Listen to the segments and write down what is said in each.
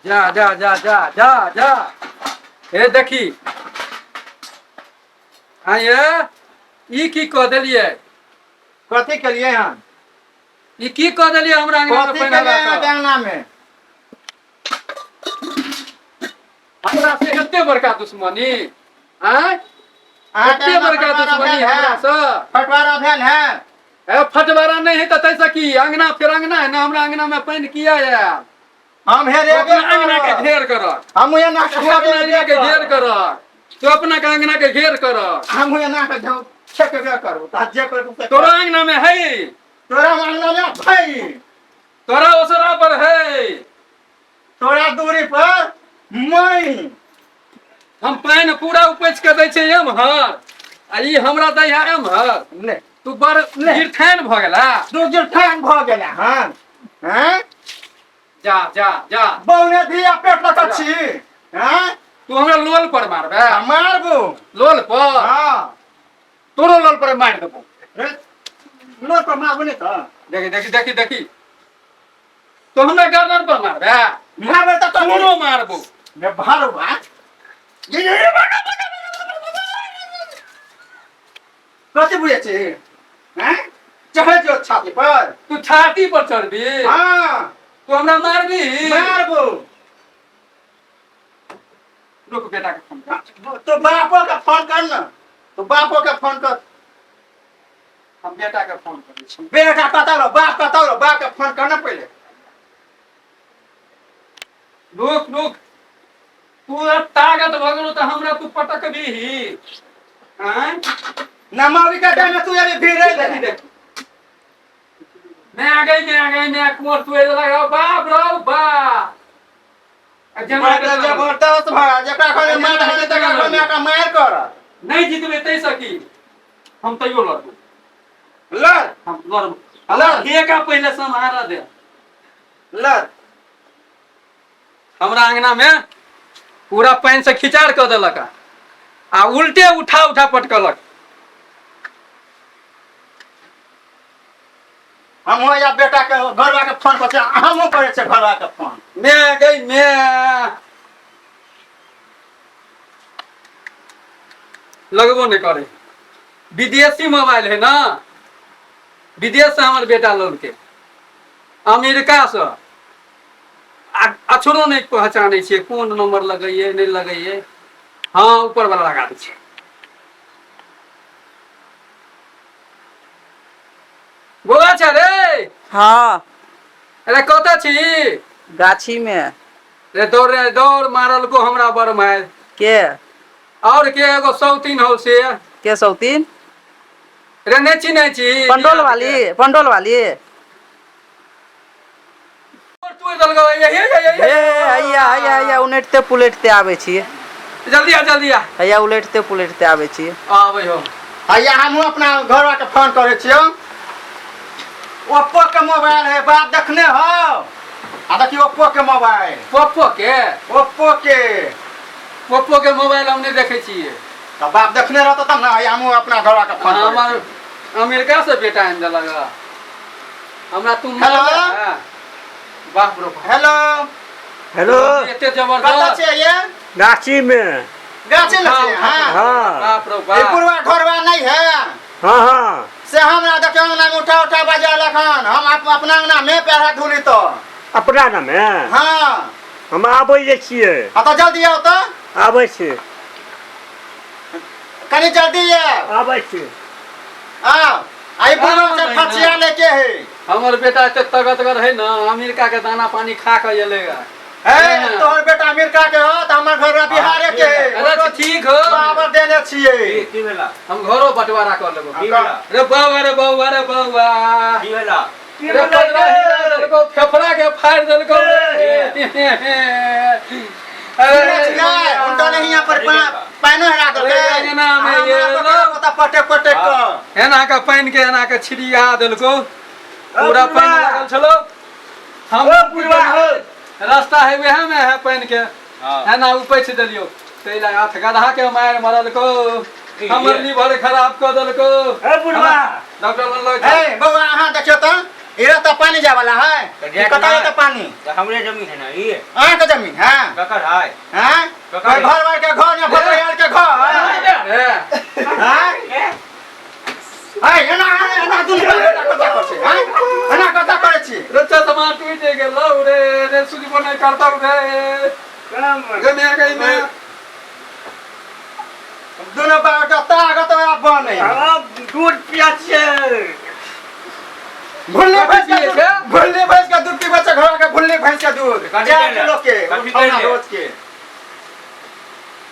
जा जा जा जा जा जा हे देखी आइए ई की कऽ देलियै कथी केलियै हन ई की कऽ देलियै हमरा अंगना में कथी पानि केलियै हरा हन कऽ? अंगना में हमरा से एते बड़का दुश्मनी आँय अहाँके एते अंगना बड़का फटवारा दुश्मनी भेल हमरा है से फटवारा भेल है ए फटवारा नहीं है तऽ तैसँ की अंगना फेर अंगना है ना हमरा अंगना में पानि किया आयल हम हे तू रे अपना अंगना के घेर कर हम एना तू अपना अंगना के घेर कर तू अपना के अंगना के घेर कर हम एना के जाऊ छेकबे करू ता जे करू से तोरा अंगना में है तोरा अंगना में भाई तोरा ओसरा पर है तोरा दूरी पर मई हम पानि पूरा उपैछ के दै छै एम्हर आ ई हमरा दै है एम्हर ले तू बड़ ले। गिरथैन भऽ गेला दू गिरथान भऽ गेला हन हैं जा जा जा बौने धिया पेट लऽ कऽ छी हैं तू हमरा लोल पर मारबे आ मारबू लोल पर हाँ तोरो लोल पर मारि देबो रे लोल पर मारबू नहि तऽ देखी देखी देखी देखी तो हमरा गर्दन पर मारबे मारबे तऽ तोरो मारबो मैं भारू बा कथी बुझै छी हैं चढ़ै जो छाती पर तू छाती पर चढ़बी हाँ तू हमरा मारबी मारबू रुक बेटा के फोन कर तो बापो के फोन कर ना तो बापो के फोन कर हम बेटा के फोन करै छी बेटा कतौ रहो बाप कतौ रहो बाप के फोन कर ना पहिले रुक रुक पूरा ताकत भऽ गेलो तऽ हमरा तू पटकबीही आँय नमावी के टाइम में तू अभी भीड़ रह देखी देख मैं आ गई मैं आ गई मैं कुंवर तू लगा बाप रो बाप आ जमा के चल। जबरदस्त भा जकरा घर में मार हेतै तकरा घर में आके मार करत नहीं जीतबे तै सकी हम तैयो लड़बो लड़ हम लड़बो लड़। ठेका पहिले सम्हारा दे लड़ हमरा अंगना में पूरा पानि से खिचाड़ कऽ देलक आ उल्टे उठा उठा पटकलक हम हो या बेटा के घरवा के फोन कर हमहूँ करै छियै घरवा के फोन मैं गई मैं लगबो नहीं करे विदेशी मोबाइल है ना विदेश से हमर बेटा लौटके अमेरिका से आ अक्षरो नहि पहचानै छियै कोन नंबर लगैये नहि लगैये हँ ऊपर वाला लगा दै छियै बौआ छ रे हाँ अरे कतऽ छी गाछी में रे दौड़ रे दौड़ मारलको हमरा बड़ मारि के और के एगो सौतीन हौ से के सौतीन रे नहि चिन्है छी पंडोल वाली पंडोल वाली तोड़ि देलकौ हे हे हे हे हैया हैया हैया उलटते पुलटते आबै छी जल्दी आ जल्दी आ हैया उलटते पुलटते आबै छी आबै हो हैया हमहूँ अपना घरवा के फोन करै छियौ ओप्पो के मोबाइल है बात देखने हो आ देखियौ ओप्पो के मोबाइल पप्पो के ओप्पो के पप्पो के मोबाइल हम नहि देखै छियै तऽ बाप देखने रहतो तब ने हैया हमहूँ अपना घरवा के फोन करै हमर छियौ। अमेरिका से बेटा आनि देलक हँ। हमरा तू हेलो? बाप रो बाप। हेलो हेलो एते कतऽ जबरदस्त छियै ये गाछी में गाछी में छियै हाँ हाँ बाप रो ई बाप पुरवा घरवा नहीं है हाँ हाँ से हमरा देखियौ अंगना में उठा उठा बजेलक हन हम अपना अंगना में पैर धुली तो अपना नाम है हाँ हम आबै जे छियै हाँ तो जल्दी आओ तो आबै छी कनी जल्दी आउ आबै छी आओ आई बुढ़वा से हाँ, फचिया लेके है हमर बेटा एते तगतगर है ना अमेरिका के दाना पानी खा के एलेगा है तोहर बेटा अमेरिका के हो त हमर घर बिहारे के है अरे ठीक हो बराबर देने छियै की भेला हम घरो बंटवारा कर लेबो की भेला रे बौआ रे बौआ रे बौआ की भेला रे पजरा हिला देलकौ फेफड़ा के फाड़ि देलकौ अरे छियै उनका नहीं यहाँ पर पानि हरा देलकै अरे अंगना में ये लो। पटे पटे क एना के पानि के एना के छिड़िया देलकौ पूरा पानि लागल छलो हम रास्ता है वएह में है पानि के एना उपैछ देलियौ ताहि लए हाथ गदहा के मारि मरलकौ हमर लीवर खराब कऽ देलकौ ए बुढ़वा डॉक्टर लग ए बौआ अहाँ देखियौ तऽ इरा तो पानी जाए वाला है। तऽ जाए कतऽ नहि। जेतै पानी? तऽ हमरे जमीन है ना ई। अहाँके जमीन है? ककर है? हैं? ककर है? कोई घर वार के घर ने भगवान के घर। रे हैं? है एना एना दुनू बेटा कथा करै छी, हैं? एना कथा करै छी। रे चश्मा टूटि गेलौ रे। रे सुझबो नहि करतौ रे। गई मैं गई मैं। दुनू बेटा ताकत आब बनै। दूध पिया छियै। भुल्ली भैंस के कथी दूध पियै छै? भुल्ली भैंस के दूध पीबै छै घर के भुल्ली भैंस के दूध। कथी चारि देले? किलो के कथी उठौना देले? रोज के।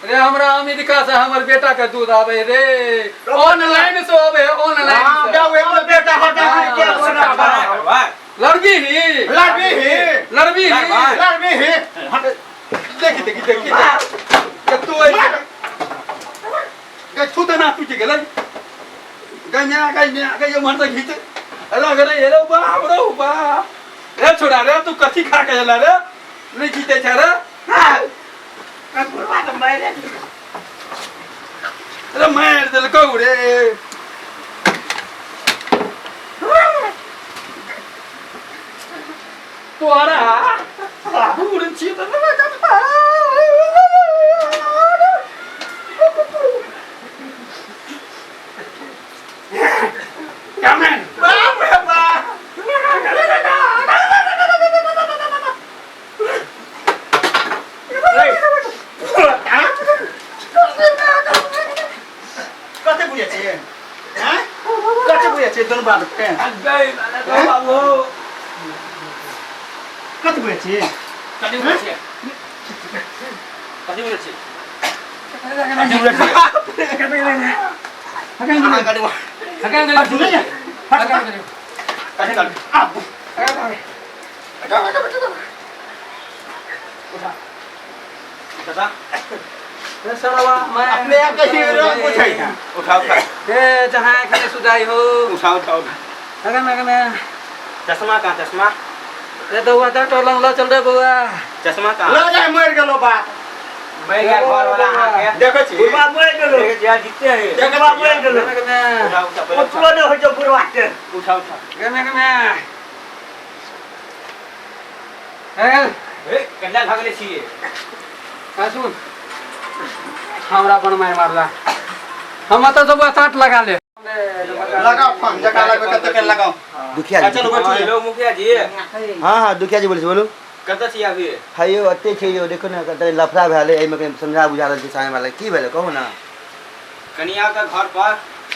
रे हमरा अमेरिका से हमर बेटा के दूध आवे रे, ऑनलाइन से आवे, हाँ, ऑनलाइन से। बे हमर बेटा हटा के हाँ। बना। लड़बी ही लड़बी ही। लड़बी ही। लड़बी ही। देखी देखी देखी के तू गई छू तऽ ना टूटि गेलै। गई म्या गई म्या गई उम्हर से घीच अरे रे रे बाप रे बाप रे। छोड़ा रे, तू कथी खा के एला रे? नहि घीचै छै रे। अरे मारि देलकौ रे। तोरा बूढ़ छी तऽ बाप रे बाप। कथी बुझै छियै? हैं? कथी बुझै छियै दुनू बाप के? कथी बुझै छियै? कथी बुझै छियै? कथी बुझै छियै? अपने आप के हीरो बुझै है। उठाओ उठाओ। ए जहाँ खाने सुझाइ हो। उठाओ उठाओ। अगम अगम। चश्मा कहाँ? चश्मा। ए बौआ डॉक्टर लग लऽ चल रे बौआ। चश्मा कहाँ? लऽ जाय मरि गेलो बाप। मरि गेल घर वाला अहाँके। देखै छी। बुढ़वा मरि गेलो। देखै छियै, जीते है। देखै बुढ़वा छियै। मरि गेलो। उठाओ उठाओ पहिले। ओतबो नहि होइ छै बुढ़वा के। उठाओ उठाओ। अगम अगम। ए ए कन्या भगले छियै। आ सुन, हमरा अपन माय मारला, हम एतऽ से बौआ साँट लगा ले। लगाओ फोन जकरा लगबै कते के लगाओ। दुखिया जी। चलू बैठू। हँ, हेलो मुखिया जी। हँ हँ, दुखिया जी बोलै छी, बोलू। कतऽ छी अभी? है यौ, एते छै यौ, देखो ने कते लफड़ा भेल है एहिमे, कनि समझा बुझा रहल छी सामने वाला। की भेलै कहू ने। कनि आउ तऽ घर पर।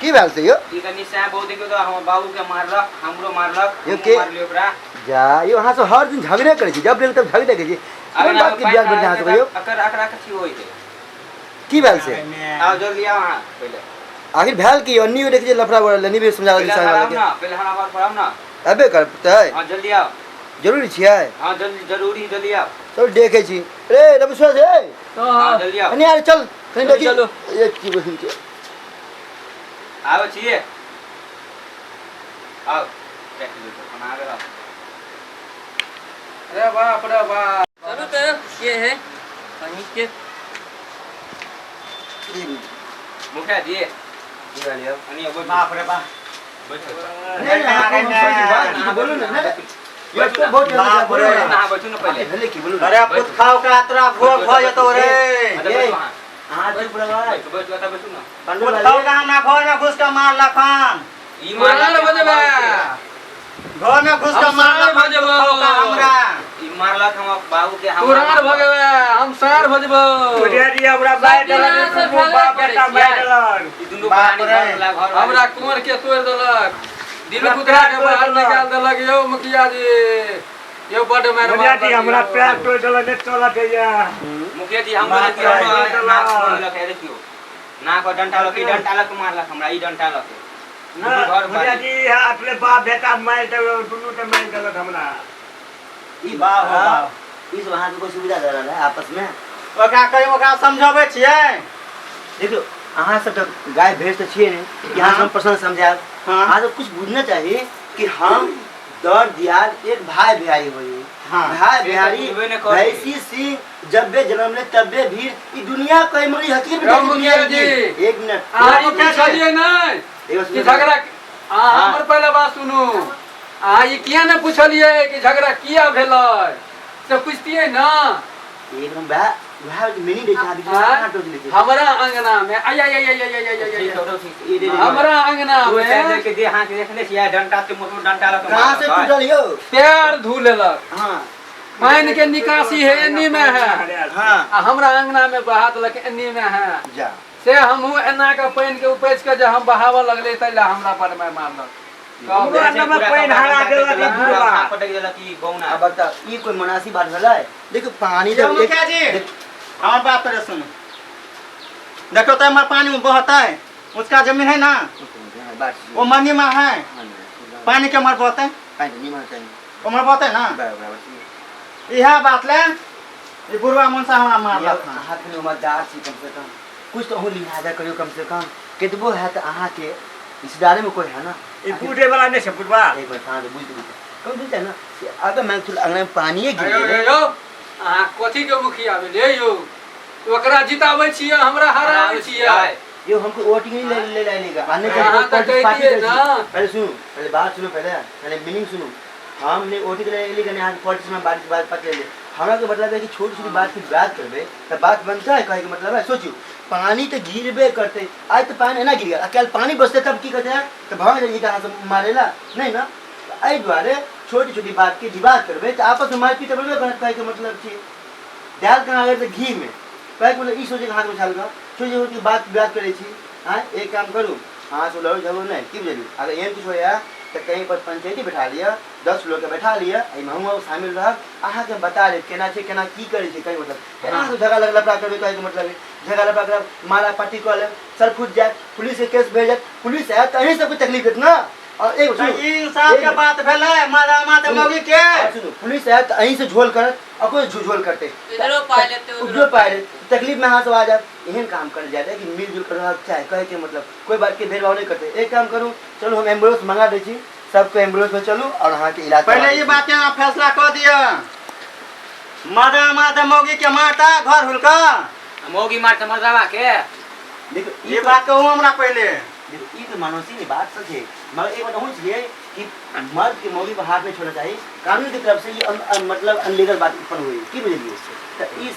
की भेल से यौ? ई कनि सैं बहुत देखियौ तऽ हमर बाबू के मारलक, हमरो मारलक। यौ हमहूँ के मारलियै ओकरा। जा यौ, अहाँ सब हर दिन झगड़े करै छी, जब देखू तब झगड़े करै छी। अगर कोन बात के बियाह भेल अहाँ सबके यौ? अकर अकरा कथी होइ छै? की भेल से? आउ जल्दी आउ अहाँ पहिले। आखिर भेल की? अन्नी देखै छियै लफड़ा भऽ रहल, अन्नी भी समझा रहल पहिले छी सामने हमरा वाला आउ के। ने, पहिले हमरा घर पर आउ ने। अयबे करतै? हँ, जल्दी आउ। जरूरी छियै? हँ, जल्दी जरूरी, जल्दी आउ। चल देखै छी रे रविश्वास रे। हँ, जल्दी आउ। कनि आर चल कनि देखी। चलू। ए की बहिन के आबै छियै, आउ राखि लियौ तऽ फोन आबै आउ। रे बाप रे बाप, चलू तऽ के है कहीं के। मुखिया जी। की भेल यौ? कनि बैठू। बाप रे बाप। बैठू। नहीं, नहीं, अहाँ कोनो बात की बोलू ने, नहीं, यौ, तो बहुत बाप बोलू रे। ने। अहाँ बैठू ने पहिले। भेलै की बोलू ने। अरे पुत खाओ का तोरा भोग भऽ जेतौ रे। अच्छा, बैठू अहाँ। अहाँ चुप रहबै। बैठू बैठू, एतऽ बैठू ने। पंडो पुत खाओ का हमरा घर में घुस के मारलक हन। ई मारल मारलक बजबै। घर में घुस के हम सार मारलक भऽ जेबौ। पुत खाओ का हमरा। ई मारलक हमर बाबू के। तू रार भऽ गेबै, हम सार भऽ जेबौ। बुढ़िया जी हमरा मारि देलक, दुनू बाप बेटा मारि देलक। ई दुनू बाप प्राणी रे। घर वाला घर हमरा कुंवर के तोड़ि देलक, दिल गुदरा के बाहर निकाल देलक यौ मुखिया जी यौ, बड मारि मुखिया जी मारलक हमरा यौ। पैर तोड़ि देलक, नहि चलऽ दैया। मुखिया जी, हमरो बाप देखियौ, रे। हमरो नाक फोड़लक है, देखियौ नाक पर डंटा लऽ के, ई डंटा लऽ के मारलक हमरा, ई डंटा लऽ के। ना, दुनू घर मुखिया बारी। जी अपने बाप बेटा मारि देलक, दुनू के मारि देलक हमरा। ई वाह हो वाह। ई सब अहाँके कोई सुविधा दे रहल है आपस में? ओकरा कहियो ओकरा समझाबै छियै। देखियौ, अहाँ सब तऽ गाय भैंस तऽ छियै नहि कि अहाँ सब प्रश्न समझायब। हाँ। अहाँ सब कुछ बुझना चाही कि हम दर दियाद एक भाई बिहारी होई। हाँ। भाई से तऽ बिहारी बुझबे नहि करै। भैंसी सिंह जब्बे जन्म ले तब्बे भीड़ ई दुनिया कहीं मरी हकीकत में यौ मुखिया दुनिया जी। एक मिनट। अहाँ ई पुछलियै नहि एगो कि सुनू। झगड़ा अहाँ हमर पहिले बात सुनू। अहाँ ई किया ने पुछलियै कि झगड़ा किया भेलै से पुछतियै ने। एकदम वएह वएह मिनी दै छै आँय? हमरा अंगना में आय आय आय आय आय आय आय आय हमरा अंगना में के देह हाथ देखने छियै, डंटा के मोट डंटा लऽ के कहाँ से मारलक। टूटल यौ? पैर धो लेलक। हाँ। पानि के निकासी है एन्नी में है। हाँ। आ हमरा अंगना में बहा देलक एन्नी में है। जा। से हमहूँ एना के पानि के उपैच के जे हम बहावऽ लगले ताहि लए हमरा बड़ मारि मारलक। हमरो अंगना में पानि हरा देलक ई बुढ़वा। पटक देलक ई बौना। अब बताओ ई कोई मुनासिब बात भेलै? देखियौ पानी यौ जब एक मुखिया जी, हमर बात करे सुनू। देखो तो हमार पानी में बहता है, उसका जमीन है ना, बात वो मनी में है, पानी के मर बहते, पानी नहीं मारता है। वो मर बहते ना। बराबर। इहा बात ले ई बुढ़वा मनसा हमरा मारलक हन। अहाँ कनि उम्रदार छी, कम से कम कुछ तो अहूँ लिहाजा करियौ। कम से कम कतबो है तऽ अहाँके रिश्तेदारे में कोई है ना। ई बूढ़े वाला नहि छै बुढ़वा। एक मिनट, हाँ बुझ बुझ कम बुझते ना, अगर मैं चल अंगना में पानिए गिर यौ गेलै। यौ, अहाँ कथी के मुखिया भेलियै यौ? ओकरा जिताबै छियै, हमरा हराबै छियै। यो हमको वोटिंग नहीं ले ले लाने का आने का। हाँ, तो पॉलिटिक्स पार्टी कह दिए करै ना। छी। पहले सुनो, पहले बात सुनो, पहले पहले मीनिंग सुनो। हमने वोटिंग ले ली कने यहाँ पॉलिटिक्स में बात बात पकड़ ले। हमरा के मतलब है कि छोटी छोटी बात की बात करबे तो बात बनता है। कहे के मतलब है, सोचियो पानी तो गिरबे करते, आज तो पानी एना गिर गया, कल पानी बसते तब की करते हैं? तो भाग जाइए कहाँ से मारेला नहीं ना। एहि दुआरे छोटी छोटी बात के विवाद करबे तो आपस में मारपीट बनबे करत। कहे के मतलब छै दालि कहाँ गेल तऽ घी में। कहे के मतलब ई सोचे हाथ उछाल कऽ छोटी छोटी बात विवाद करै छी। आँय, एक काम करू, अहाँ सब लड़ू झगड़ू नहि, की बुझलियै? अगर एहन किछु होइए तऽ कहीं पर पंचायती बैठा लिअ, 10 लोगके बैठा लिअ, एहिमे हमहूँ शामिल रहब। अहाँके हम बता देब केना छै, केना की करै छै। कहे मतलब केना अहाँ सब झगड़ा लफड़ा करबै? कहैके मतलब है झगड़ा लफड़ा करब, मारा पाटी कऽ लेब, सर फूटि जायत, पुलिसके केस भेज जायत, पुलिस आयत तऽ अहीं सबके तकलीफ हेत ने। और एगो तऽ सुनू, ई इंसाफ के बात भेलै मारा माते सुनू, मौगी के? और सुनू, पुलिस आयत तऽ अहीं से झोल करत और कोई झोल करते इधरो पाइ लेतै, उधरो। उधरो पाइ लेतै, तकलीफ में अहाँ सब आ जायब। एहन काम करल जाय कि मिलजुल कर रहक चाही। कहे के मतलब कोई बात के भेदभाव नहीं करते। एक काम करू, चलू हम एम्बुलेंस मंगा दै छी, सबके एम्बुलेंस में चलू और अहाँके इलाज करवा पहले दै ई छी। बात के अहाँ फैसला कऽ दिअ, मारा माते मौगी के मारता घर हुलका। मौगी मारते मर्दावा के। देखियौ ई ई तऽ बात कहू हमरा पहिले। देखियौ ई तऽ मानवसी नहीं बात सच है, मगर एक बात अहूँ छियै कि मर्द के मौगी पर हाथ नहीं छोड़ना चाहिए। कानून के तरफ से ये मतलब अनलीगल बात उत्पन्न हुई, की बुझलियै? तऽ ई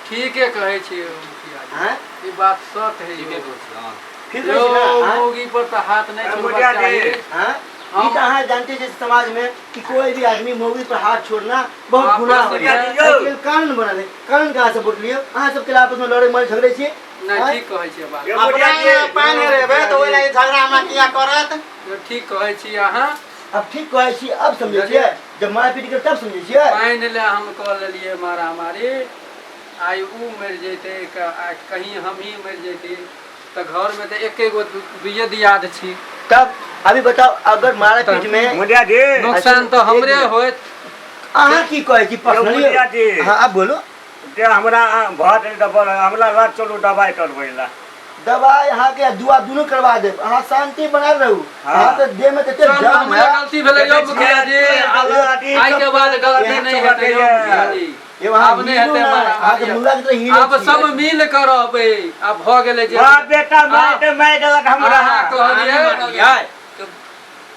ठीके कहै छियै मुखिया जी। हाँ। ई बात सच है। ठीके यौ कहै छी, हँ। फिर यौ, कहै छी ना, हाँ? मौगी पर तऽ हाथ नहि अरे छोड़बाक मुखिया जी। चाही। हाँ? ई तऽ अहाँ जानते छियै समाज में कि कोई भी आदमी मौगी पर हाथ छोड़ना बहुत आपस गुनाह में होइए। एहिके लेल कानून बनल है। कानून कहाँ से बोटलियै? अहाँ सबके आपस में लड़े मरे झगड़े छियै। नहि, आँय? ठीक कहै छियै बात। यौ अपना मुखिया जी। पानि हेरेबै तऽ ओहि लागि झगड़ा हमरा किया करत? यौ, ठीक कहै छी अहाँ। अब ठीक कहै छी, अब समझै छियै? जब मारपीट कर तब समझै छियै? पानि लए हम कऽ लेलियै मारामारी। आइ उ मरि जैतै, आ कहीं हमही मरि जैती तऽ घरमे तऽ एके गो दुइये दियाद छी। तब अभी बताओ अगर मारापीट में मुखिया जी। नुकसान तऽ एक हमरे मिनट। होयत। अहाँ की कहै छी पर्सनली? मुखिया जी। हाँ, अब बोलो। जे हमरा भऽ गेल तऽ बोल, हमरा लऽ चलू दबाइ करबै लए। दवाई अहाँके दुआ दुनू करवा देब, अहाँ शांति बनाल रहू। हाँ। अहाँ के देह में तते चलू, जाम हमरे है। गलती भेलै यौ मुखिया जी, आब आइ के बाद गलती नहि हेतै यौ मुखिया जी। यौ, अहाँ आब नहि हीरो हेतै ना, मारामारी। अहाँके मुर्गा के तरह हीरो आब छी। सब मिल कर रहबै। आब भऽ गेलै जे बाप बेटा मारि मारि देलक हमरा। अहाँ कहलियै,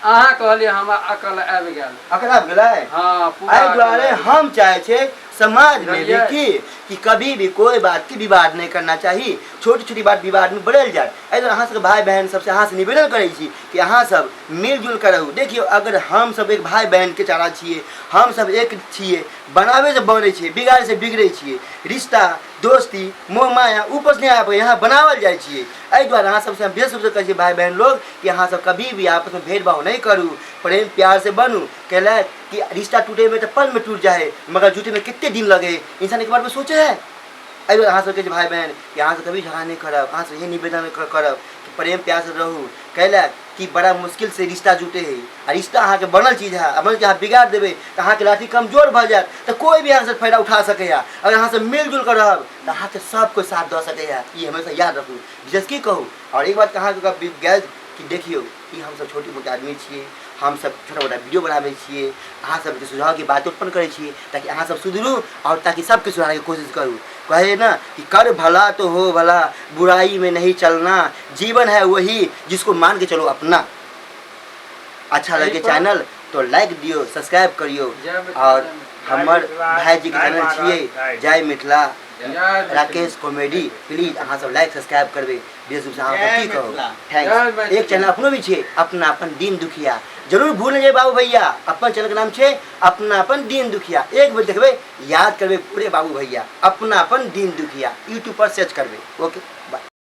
अहाँ कहलियै, हमरा अकल आबि गेल। अकल आबि गेलै। हाँ, पूरा एहि दुआरे अकल आबि गेल। हम चाहे छे समाज में भी बुझलियै? कि कभी भी कोई बात के विवाद नहीं करना चाहिए। छोटी छोटी बात विवाद में बढ़ल जाए। एहि दुआरे अहाँ सबके भाई बहन सबसे अहाँ से निवेदन करै छी कि अहाँ सब मिलजुल कर रहू। देखियौ, अगर हम सब एक भाई बहन के चारा छियै, हम सब एक छियै, बनाबै से बनै छियै, बिगाड़े से बिगड़ै छियै। रिश्ता दोस्ती मोह माया ऊपर से नहीं आबै, यहाँ बनावल जाइ छियै। एहि दुआरे अहाँ सबसे हम विशेष रूपसँ कहै छी भाई बहन लोग कि अहाँ सब कभी भी आपस में भेदभाव नहीं करू, प्रेम प्यार से बनू। कहला कि रिश्ता टूटे में तो पल में टूट जाए, मगर जुटे में कितने दिन लगे इंसान एक बार में सोचे है। एहि दुआरे अहाँ सबके जे भाई बहन कि अहाँ सब कभी झगड़ा नहीं करब। अहाँ सब यही निवेदन करब कि प्रेम प्यार से रहू। कहला कि बड़ा मुश्किल से रिश्ता जुटे है, आ रिश्ता अहाँके बनल चीज है, आ बनल अहाँ बिगाड़ देबै तऽ अहाँके लाठी कमजोर भऽ जायत, तऽ कोई भी अहाँसँ फायदा उठा सकैए। अगर अहाँ सब मिलजुल कऽ रहब तऽ अहाँके सब कोइ साथ दऽ सकैए, ई हमेशा याद रखू। विशेष की कहू, आओर एक बात अहाँके गैस कि देखियौ, ई हमसब छोटे मोटे आदमी छियै, हमसब छोटा मोटा वीडियो बनाबै छियै, अहाँ सबके सुझावके बात उत्पन्न करै छियै ताकि अहाँ सब सुधरू आओर ताकि सबके सुधारैके कोशिश करू। कहे ना कि कर भला तो हो भला, बुराई में नहीं चलना, जीवन है वही जिसको मान के चलो अपना। अच्छा लगे चैनल तो तो लाइक दियौ, सब्सक्राइब करियौ। जय मिथिला, और जय मिथिला। हमर मिथिला, भाईजी के जय चैनल भारत, छियै जय जय मिथिला जय मिथिला। राकेश कॉमेडी, प्लीज अहाँ सब लाइक सब्सक्राइब करबै। विशेष रूपसँ अहाँ सब जय की कहू, मिथिला। जय thanks. Maithili. एक चैनल अपनो भी छै, अपना अपन दीन दुखिया, जरूर भूल नहि जाइए बाबू भैया। अपन चैनल के नाम छै अपना अपन दीन दुखिया। एक बेर देखबै, याद करबै पूरे बाबू भैया, अपना अपन दीन दुखिया यूट्यूब पर सर्च करबै। ओके।